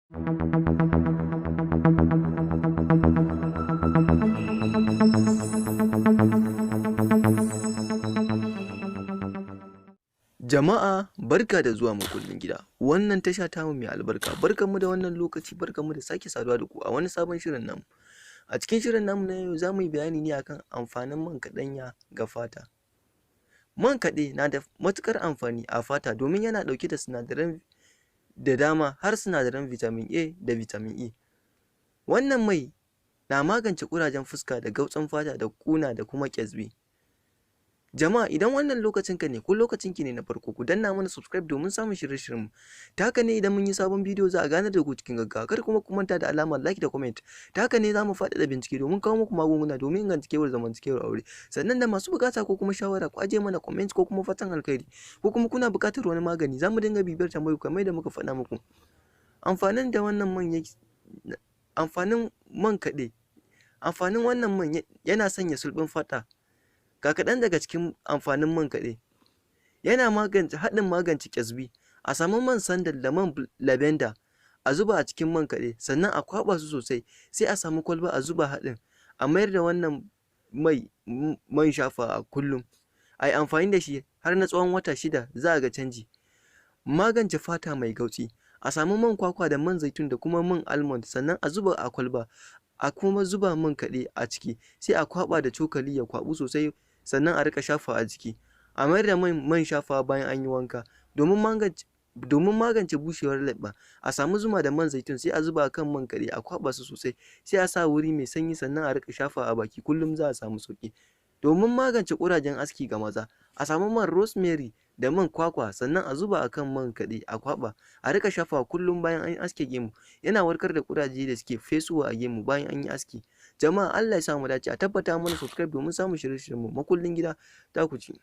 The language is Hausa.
Jama'a barka da zuwa Makullin Gida. Wannan tasha tamu mai albarka. Barkanmu da wannan lokaci, barkanmu da sake saduwa da ku a wani sabon shirin namu. A cikin shirin namu na yau za mu yi bayani ne akan amfanin man kaɗanya ga fata. Man kaɗe na da matuƙar amfani a fata domin yana ɗauke da sinadaran da dama har sinadaran vitamin A da vitamin E. Wannan mai na magance ƙurajen fuska da gautsin fata da ƙuna da kuma ƙyazbi. Jama'a, idan wannan lokacin ka ne ko lokacin ki ne na farko, ku danna mana subscribe domin samun shirye-shiryenmu. Ta haka ne idan mun yi sabon bidiyo za a ganar da ku cikin gaggawa. Kar kuma ku manta da alamar like da comment. Ta haka ne za mu faɗaɗa bincike domin kawo muku magunguna domin inganta kewar zamantakewar aure. Sannan da masu buƙata ko kuma shawara, ku ajiye mana comment ko kuma fatan alkhairi, ko kuma kuna buƙatar wani magani, za mu dinga bibiyar tambayoyi kamar yadda muka faɗa muku. Amfanin da wannan man yake, amfanin man kaɗe, amfanin wannan man yana sanya sulɓin fata. Ga kaɗan daga cikin amfanin man kaɗe: yana magance haɗin magance ƙyazbi. A samu man sandal da man lavender a zuba a cikin man kaɗe, sannan a kwaɓa su sosai, sai a samu kwalba a zuba haɗin, a mayar da wannan mai man shafawa a kullum. A yi amfani da shi har na tsawon wata 6, za a ga canji. Magance fata mai gautsi: a samu man kwakwa da man zaitun da kuma man almond, sannan a zuba a kwalba, a kuma zuba man kaɗe a ciki, sai a kwaɓa da cokali ya kwaɓu sosai, sannan a riƙa shafawa a jiki. A mayar da man shafawa bayan an yi wanka. Domin magance bushewar leɓɓa, a samu zuma da man zaitun, sai a zuba a kan man kaɗe, a kwaɓa su sosai, sai a sa wuri mai sanyi, sannan a riƙa shafawa a baki kullum, za a samu sauƙi. Domin magance ƙurajen aski ga maza, a samu man rosemary da man kwakwa, sannan a zuba a kan man kaɗe, a kwaɓa, a riƙa shafawa kullum bayan an aske gemu. Yana warkar da ƙuraje da suke fesowa a gemu bayan an yi aski. Jama'a, Allah ya sa mu dace. A tabbata mana subscribe domin samun shirye-shiryenmu. Makullin Gida ta ku ci.